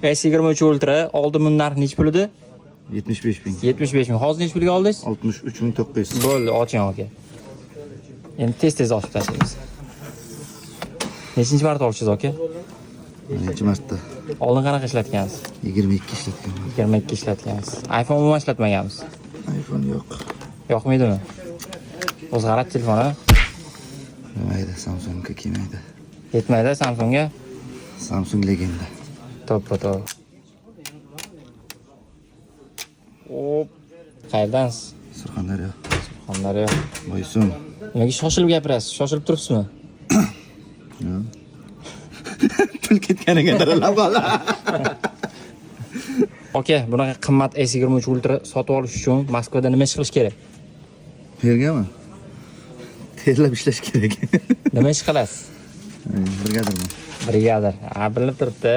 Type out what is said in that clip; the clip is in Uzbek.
S23 Ultra oldin buni narxi nechi pul edi? 75 ming. 75 ming. Hozir nechi pulga oldingiz? 63 900. Bo'ldi, oching aka. Endi tez-tez ochib tashlaymiz. Nechinchi marta ochdingiz aka? Birinchi marta. Oldin qanaqa ishlatgansiz? 22 ishlatganman. 22 ishlatgansiz. iPhone umuman ishlatmaganmiz. iPhone yo'q. Yoqmaydimi? O'zi g'alati telefon, a? Kelmaydi, Samsungga kelmaydi. Yetmaydi Samsungga. Samsung legenda. To'ppa to'g'ri. Op. Qayerdansiz? Surxondaryo. Surxondaryo. Boysun. Nimaga shoshilib gapirasiz? Shoshilib turibsizmi? Pul ketganiga daralab qoldi. Aka, bunaqa qimmat S23 Ultra sotib olish uchun Moskvada nima ish qilish kerak? Tergami? Terlab ishlash kerak. Nima ish qilasiz? Brigadirman. Brigadir. Ha, bilinib turibdi.